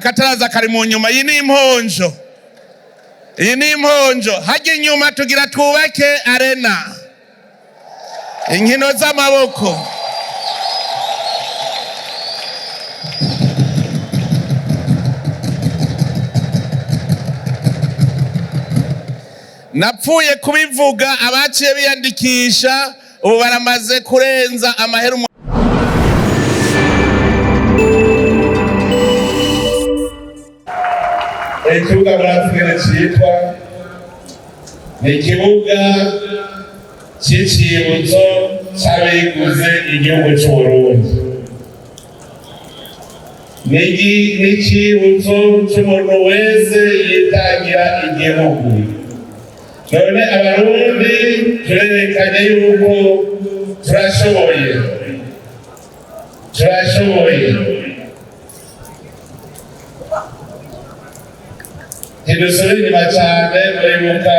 Akataraza kari mu nyuma. Iyi ni imponjo, iyi ni imponjo. Hajya inyuma tugira twubake arena, inkino z'amaboko. Napfuye kubivuga, abaciye biyandikisha ubu baramaze kurenza amahera. Ikibuga murazi citwa ni ikibuga c'icibutso c'abiguze igihugu c'Uburundi, n'icibutso c'umuntu wese yitangira igihugu. None Abarundi turerekanye yuko turashoboye, turashoboye. Ntidusubira inyuma cyane. Muribuka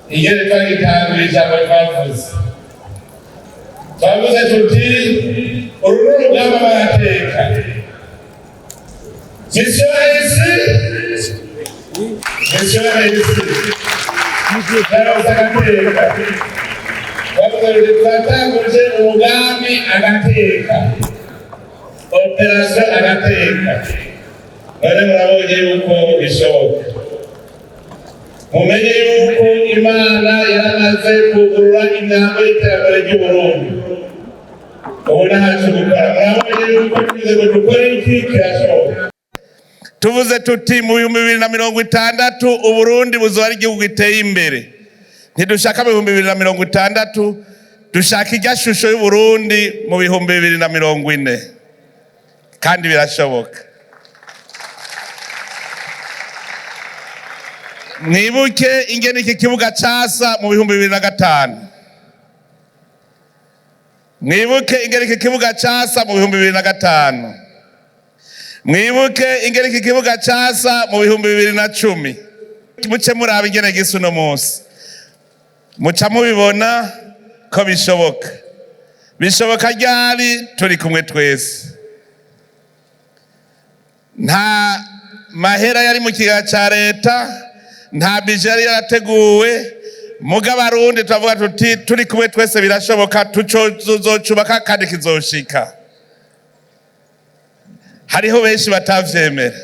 ingene twagitangura, ijambo twavuze tuti: "Uru ni urugamba barateka." Mission réussie, mission réussie. Yaronse agateka. Twavuze tuti twatanguje umugambi agateka, opération agateka. None murabonye yuko bishoboka. Mumenye yuko Imana yaramaze kugurura imyango y'iterambere ry'Uburundi. Ubu ntacu gukora. Murabonye yuko tuvuze ngo dukore iki, kirashoboka. Tuvuze tuti mu 2060 Uburundi buzoba ari igihugu giteye imbere. Ntidushaka mu 2060, dushaka irya shusho y'Uburundi mu 2040, kandi birashoboka. Mwibuke ingene iki kibuga casa mu 2005. Mwibuke ingene iki kibuga casa mu 2005. Mwibuke ingene iki kibuga casa mu 2010. Muce muraba ingene gisa uno munsi, muca mubibona ko bishoboka. Bishoboka ryari? Turi kumwe twese. Nta mahera yari mu kigega ca leta, nta budget yari yarateguwe, muga Abarundi turavuga tuti turi kumwe twese birashoboka, tuzocubaka kandi kizoshika. Hariho benshi batavyemera.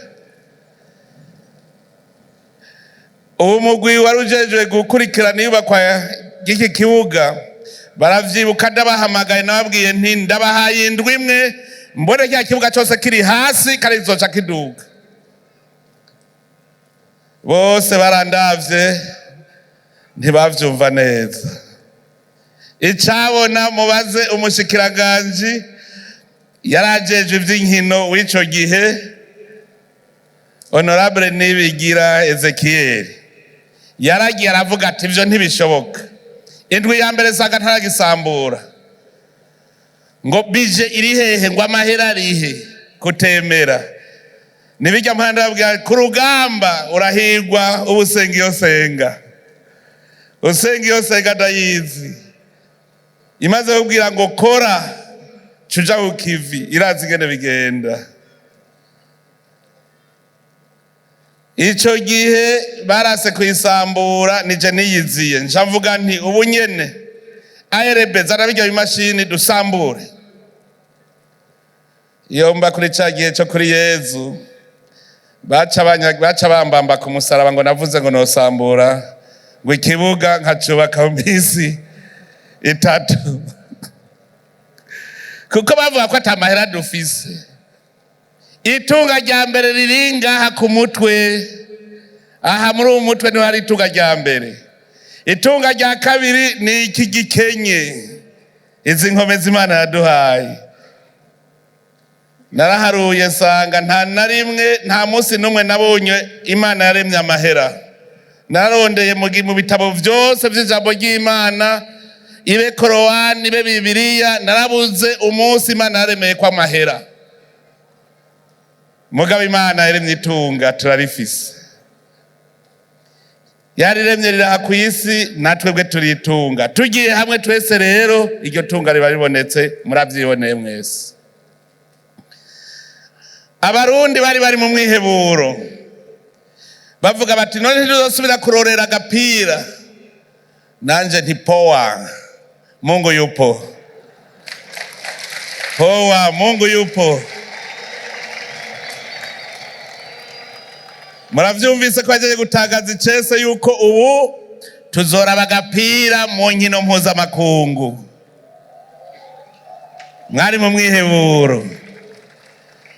Ubu mugwi wari ujejwe gukurikirana iyubakwa ry'iki kibuga baravyibuka, ndabahamagaye, nababwiye nti ndabahaye indwi imwe, mbone cya kibuga cyose kiri hasi kandi kizoca kiduga. Bose barandavye, ntibavyumva neza. Icabona mubaze umushikiranganji yarajejwe ivy'inkino w'ico gihe, Honorable Nibigira Ezekiel, yaragiye aravuga ati ivyo ntibishoboka. Indwi ya mbere sanga ntaragisambura, ngo budget iri hehe, ngo amahera arihe, kutemera nibijya mpande. Babwira ku rugamba urahirwa uba usenga iyo senga, usenga iyo senga ndayizi. Imaze kubwira ngo kora, cuja ku kivi, irazi ingene bigenda. Ico gihe barase kuyisambura, nije niyiziye, nca mvuga nti ubu nyene ARB zana birya bimashini dusambure. Iyo mba kuri ca gihe co kuri Yezu, baca bambamba ku musaraba ngo navuze ngo nosambura ngo ikibuga nkacubaka mu minsi 3, kuko bavuga ko ata mahera dufise. Itunga rya mbere riri ngaha ku mutwe, aha muri uwu mutwe niho hari itunga rya mbere. Itunga rya kabiri ni iki gikenye, izi nkomezi Imana yaduhaye. Naraharuye nsanga nta na rimwe, nta munsi n'umwe nabonye Imana yaremye amahera. Nararondeye mu bitabo byose by'ijambo ry'Imana, ibe Korowani, ibe Bibiliya, narabuze umunsi Imana yaremeye ko amahera. Mugabo Imana yaremye itunga, turarifise. Yariremye riraha ku isi, natwebwe turitunga. Tugiye hamwe twese rero, iryo tunga riba ribonetse. Murabyiboneye mwese. Abarundi bari mu mwiheburo, bavuga bati: "None ntituzosubira kurorera agapira?" Nanje nti: "Poa, Mungu yupo. Poa, Mungu yupo." Muravyumvise ko bajeje gutangaza icese yuko ubu tuzoraba agapira mu nkino mpuzamakungu. Mwari mu mwiheburo,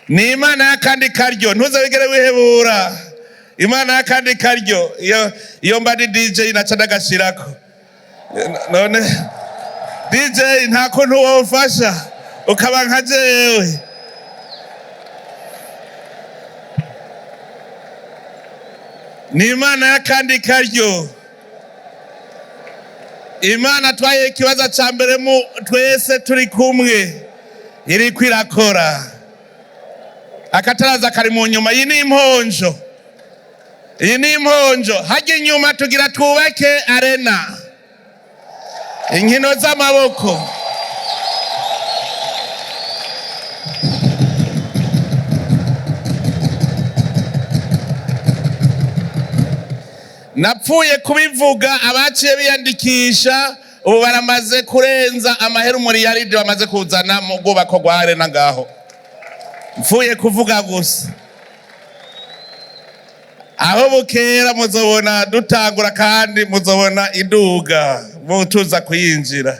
ni Imana y'akandi karyo. Ntuze wigere wihebura. Imana y'akandi karyo. Iyo mba ni DJ naca ndagashirako. None DJ, nta kuntu wofasha ukaba nka jewe? Ni Imana y'akandi karyo. Imana twaye ikibazo ca mbere mu twese turi kumwe, iriko irakora. Akataraza kari mu nyuma. Iyi ni imponjo, iyi ni imponjo. Hajya inyuma tugira twubake arena, inkino z'amaboko. Napfuye kubivuga, abaciye biyandikisha ubu baramaze kurenza amahera umuriyaridi bamaze kuzana mu bwubako rwa arena ngaho. Mfuye kuvuga gusa, aho bukera muzobona dutangura, kandi muzobona iduga tuza kuyinjira.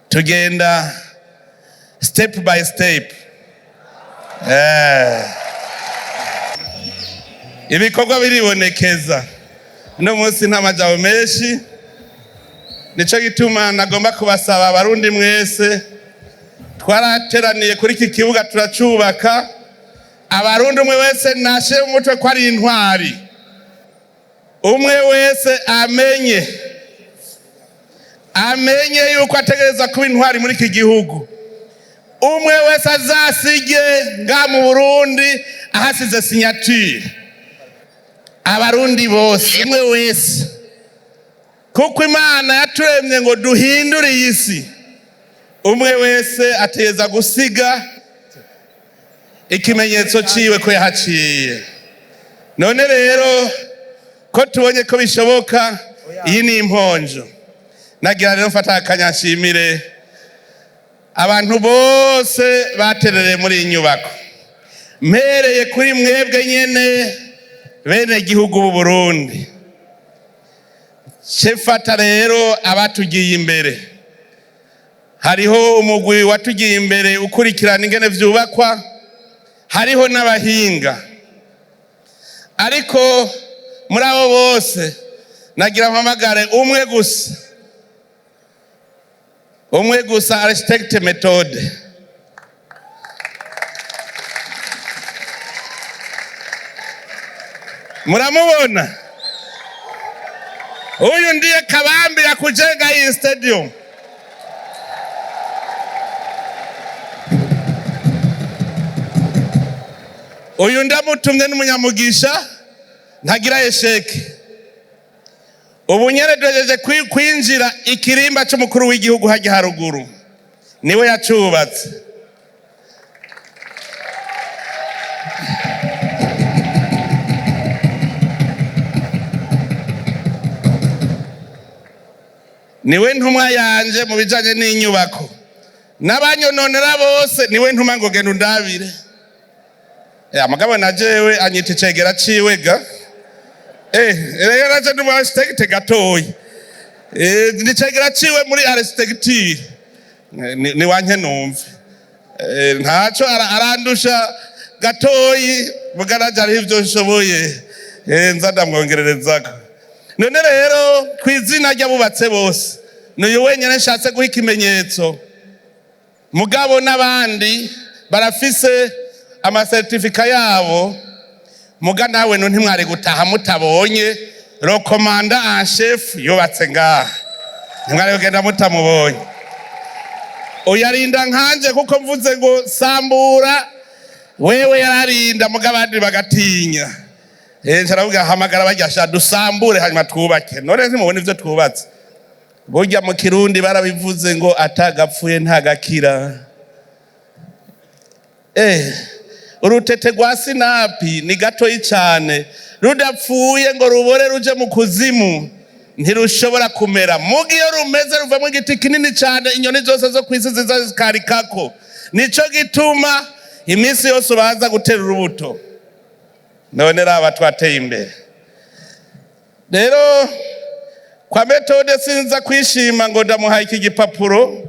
Tugenda step by step. Ibikorwa biribonekeza. Uno munsi nta majambo menshi, nico gituma nagomba kubasaba, Abarundi mwese. Twarateraniye kuri iki kibuga, turacubaka. Abarundi, umwe wese nashe umutwe ko ari intwari. Umwe wese amenye yuko ategereza kuba intwari muri iki gihugu. Umwe wese azasige nga mu Burundi ahasize signature. Abarundi bose, umwe wese, kuko Imana yaturemye ngo duhindure iyi si. Umwe wese ategereza gusiga ikimenyetso ciwe ko yahaciye. None rero ko tubonye ko bishoboka, iyi ni imponjo. Nagira rero mfata akanya nshimire abantu bose baterereye muri iyi nyubako, mpereye kuri mwebwe nyene bene gihugu b'u Burundi. Cefata rero abatugiye imbere. Hariho umugwi watugiye imbere ukurikirana ingene vyubakwa, hariho n'abahinga. Ariko muri abo bose nagira mpamagare umwe gusa, umwe gusa, architecte Methode. Muramubona, huyu ndiye kabambi ya kujenga hii stadium. Uyu ndamutumye n'umunyamugisha, ntagira échec. Ubu nyene duhejeje kwinjira ikirimba c'umukuru w'igihugu hajya haruguru, niwe yacubatse. Niwe ntumwa yanje mu bijanye n'inyubako. N'abanyononera bose, niwe ntuma ngo: "Genda undabire." Mugabo na jewe anyita icegera ciwe ga. Rero naje ndi umu architecte gatoyi. Ndi icegera ciwe muri architecture. Ni wanke numve. Ntaco arandusha gatoyi, muga naje hariho ivyo nshoboye. Nza ndamwongererezako. None rero kw'izina ry'abubatse bose, n'uyu wenyene nshatse guha ikimenyetso. Mugabo n'abandi barafise amasertifika yabo. Muga nawe no ntimwari gutaha mutabonye le commandant en chef yubatse ngaha. Ntimwari kugenda mutamubonye. Uyarinda nkanje, kuko mvuze ngo sambura, wewe yararinda, muga abandi bagatinya. Nca hamagara baryasha dusambure, hanyuma twubake. None ntimubona ivyo twubatse? Burya mu Kirundi barabivuze ngo atagapfuye ntagakira. Urutete rwa sinapi ni gatoyi cyane, rudapfuye ngo rubore ruje mu kuzimu ntirushobora kumera. Muga iyo rumeze ruvamo igiti kinini cyane, inyoni zose zo ku isi ziza zikarikako. Nico gituma iminsi yose ubanza gutera urubuto. None raba twateye imbere. Rero kwa Méthode sinza kwishima ngo ndamuhaye iki gipapuro.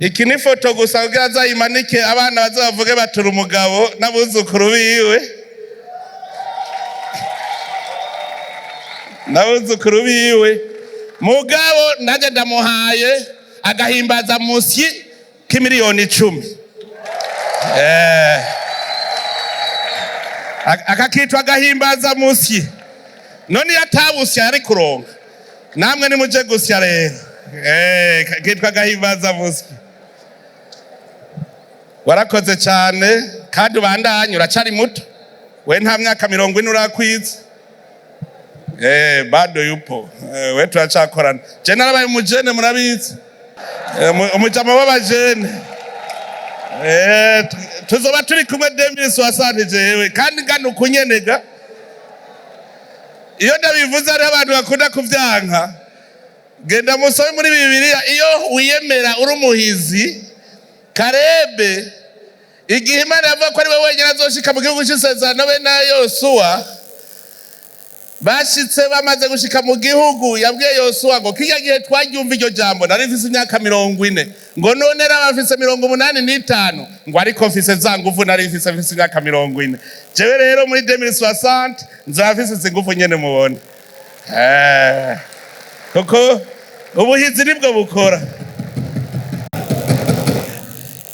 Iki ni foto gusa kugira azayimanike, abana bazabavuge batura umugabo n'abuzukuru biwe, n'abuzukuru biwe. Mugabo nanjye ndamuhaye agahimbaza musyi k'imiliyoni 10. Akakitwa agahimbaza musyi. None iyo atabusya yari kuronka? Namwe nimuje gusya rero. Kitwa agahimbaza musyi. Warakoze cyane kandi ubandanye, uracari muto we, nta myaka 40 urakwiza. Bado yupo. We turacakorana. Je narabaye umujene, murabizi. Umujama w'abajene. Tuzoba turi kumwe 2060 jewe kandi ngana ukunyenega. Iyo ndabivuze hariho abantu bakunda kuvyanka. Genda musome muri Bibiliya, iyo wiyemera uri umuhizi. Karebe igihe Imana yavuga ko ari we wenyine azoshika mu gihugu c'isezerano be na Yosuwa, bashitse, bamaze gushika mu gihugu, yabwiye Yosuwa ngo kirya gihe twaryumva iryo jambo nari mfise imyaka 40, ngo none raba mfise 85, ngo ariko mfise za nguvu nari mfise mfise imyaka 40. Jewe rero muri 2060 nzaba mfise izi nguvu nyene mubona. Kuko ubuhizi nibwo bukora,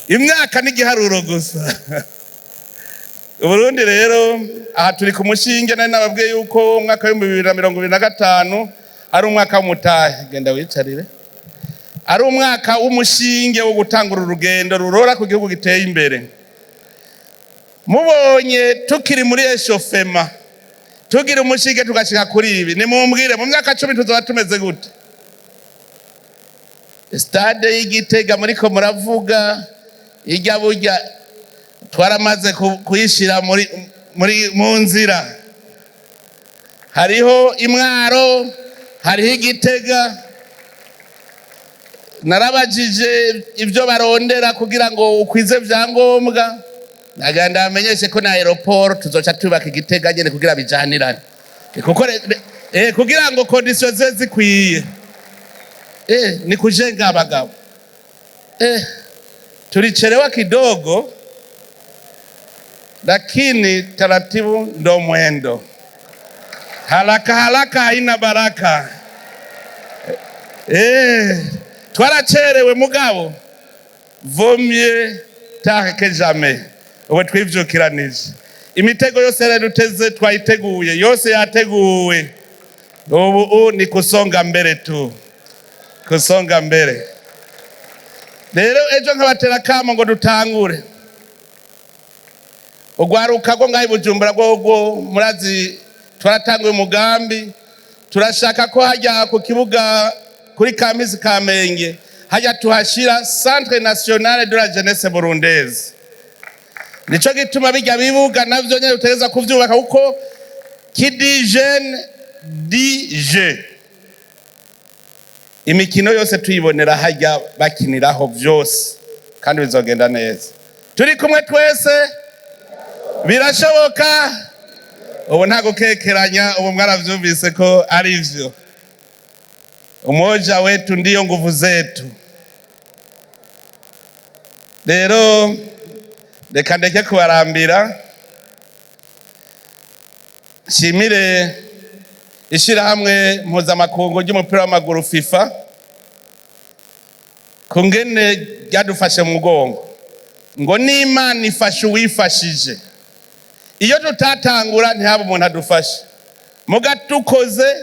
imyaka n'igiharuro gusa. Uburundi rero aha turi ku mushinge. Nari nababwiye yuko umwaka w'2025 ari umwaka w'umutahe, genda wicarire, ari umwaka w'umushinge wo gutangura urugendo rurora ku gihugu giteye imbere. Mubonye tukiri muri échauffement, tugira umushinge tugashika kuri ibi, nimumbwire mu myaka 10 tuzoba tumeze gute? Stade y'Igitega muriko muravuga ijya burya twaramaze kuyishira muri mu nzira. Hariho Imwaro, hariho Igitega. Narabajije ibyo barondera kugira ngo ukwize vyangombwa. Nagira ndamenyeshe ko na aéroport tuzoca tubaka Igitega nyene kugira bijanirane. Kuko kugira ngo conditions zibe zikwiye. Ni kujenga abagabo. Tulichelewa kidogo, lakini taratibu ndo mwendo. Haraka haraka haina baraka. Twaracerewe mugabo vaut mieux tard que jamais. Ubu twivyukiranije imitego yose yaraduteze, twayiteguye yose, yateguwe. Ubu ni kusonga mbere tu, kusonga mbere. Rero ejo nkabatera kamo ngo dutangure urwaruka rwo ngaho i Bujumbura. Rwo murazi twaratanguye umugambi, turashaka ko hajya ku kibuga kuri campus Kamenge hajya tuhashira Centre National de la Jeunesse Burundaise. Nico gituma bijya bibuga navyo nyene dutegereza kuvyubaka, kuko qui dit jeune dit jeu. Imikino yose tuyibonera hajya bakiniraho vyose, kandi bizogenda neza turi kumwe twese. Birashoboka. Ubu nta gukekeranya, ubu mwaravyumvise ko ari vyo. Umoja wetu ndiyo nguvu zetu. Rero reka ndeke kubarambira, nshimire ishirahamwe mpuzamakungu ry'umupira w'amaguru FIFA ku ngene ryadufashe mu mugongo, ngo n'Imana ifashe uwifashije. Iyo tutatangura ntihaba umuntu adufashe, muga tukoze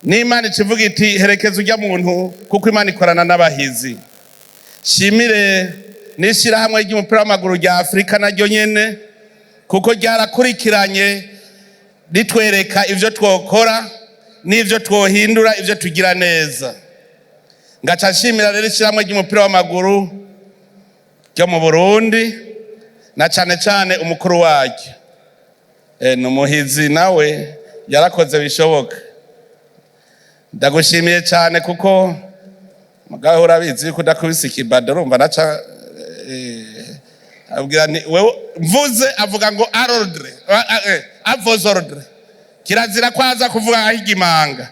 n'Imana ikivuga iti herekeza ujya muntu, kuko Imana ikorana n'abahizi. Shimire n'ishyirahamwe ry'umupira w'amaguru rya Afurika naryo nyene, kuko ryarakurikiranye ritwereka ibyo twokora n'ibyo twohindura, ibyo tugira neza. Ngaca nshimira rero ishyirahamwe ry'umupira w'amaguru ryo mu Burundi. Na cane cane umukuru waryo, ni umuhizi, nawe yarakoze bishoboka. Ndagushimiye cyane kuko mugabo urabizi yuko udakubise ikibado, urumva naca abwira nti wewe mvuze, avuga ngo à l'ordre, à vos ordres. Kirazira ko aza kuvuga ahigimanga.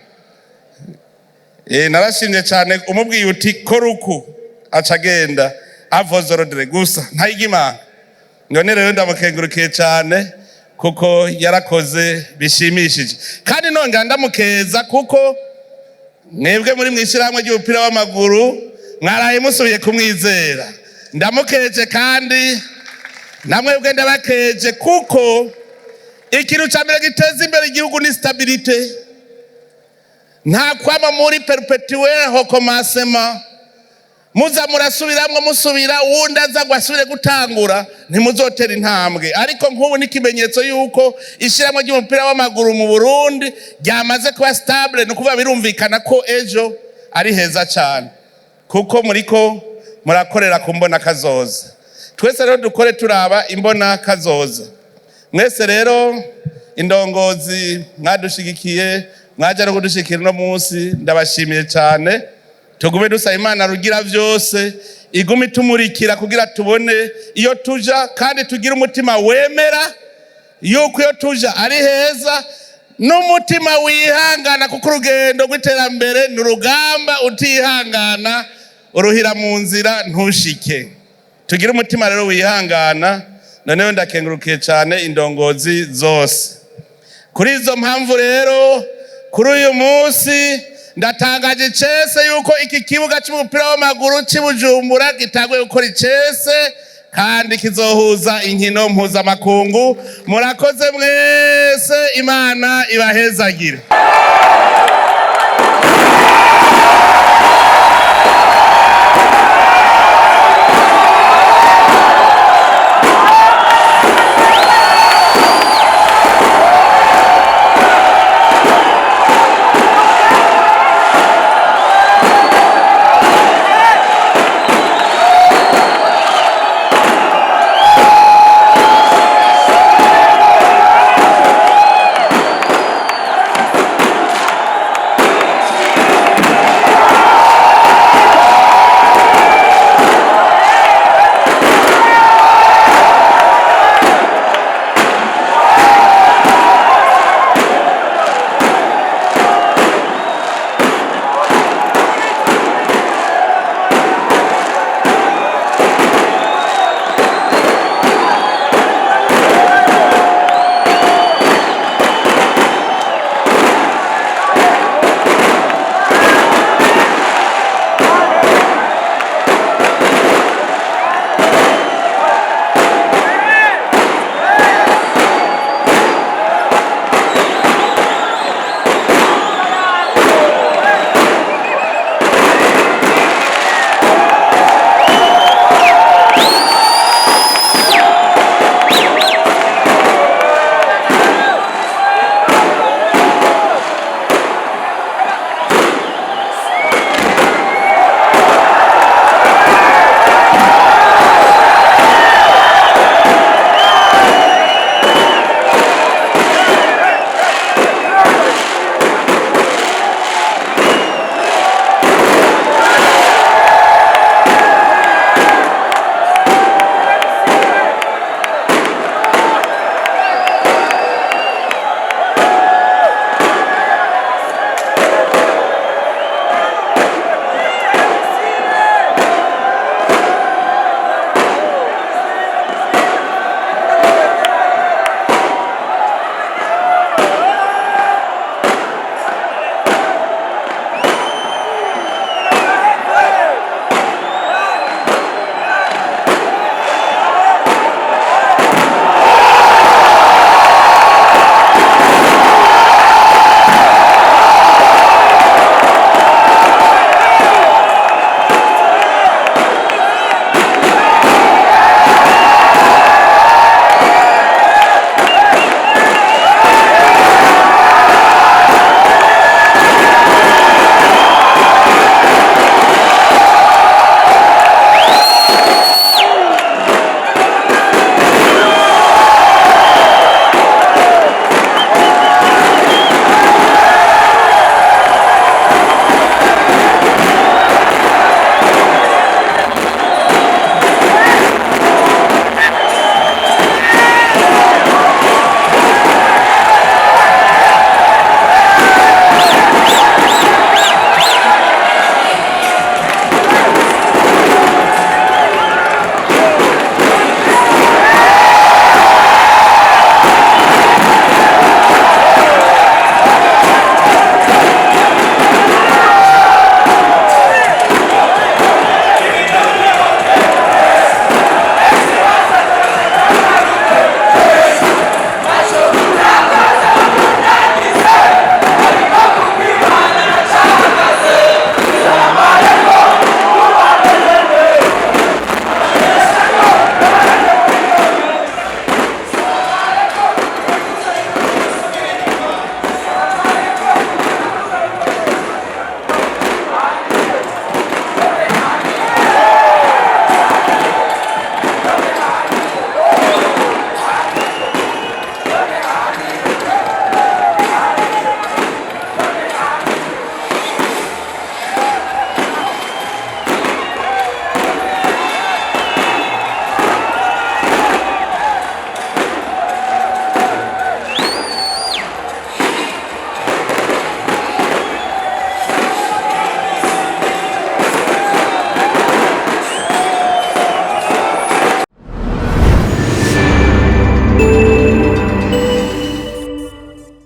Narashimye cyane, umubwiye uti kora uku, aca agenda à vos ordres gusa, ntahigimanga. None rero ndamukengurukiye cyane kuko yarakoze bishimishije, kandi nongera ndamukeza kuko mwebwe muri mw'ishyirahamwe ry'umupira w'amaguru mwaraye musubiye kumwizera. Ndamukeje, kandi namwebwe ndabakeje, kuko ikintu cya mbere giteza imbere igihugu ni stabilité. Nta kwama muri perpétuel recommencement, muza murasubiramwo, musubira, uwundi aza ngo asubire gutangura, ntimuzotera intambwe. Ariko nk'ubu ni ikimenyetso yuko ishyirahamwe ry'umupira w'amaguru mu Burundi ryamaze kuba stable. Ni ukuvuga birumvikana ko ejo ari heza cyane, kuko muriko murakorera ku mbona kazoza. Twese rero dukore turaba imbona kazoza. Mwese rero indongozi mwadushigikiye, mwaje no kudushikira uno munsi, ndabashimiye cyane. Tugume dusaba Imana Rugira byose igume itumurikira kugira tubone iyo tuja, kandi tugire umutima wemera yuko iyo tuja ari heza, n'umutima wihangana, kuko urugendo rw'iterambere ni urugamba, utihangana uruhira mu nzira ntushike. Tugire umutima rero wihangana. Noneho ndakengurukiye cyane indongozi zose. Kuri izo mpamvu rero, kuri uyu munsi ndatangaje icese yuko iki kibuga cy'umupira w'amaguru cy'i Bujumbura gitanguye gukora icese, kandi kizohuza inkino mpuzamakungu. Murakoze mwese, Imana ibahezagire.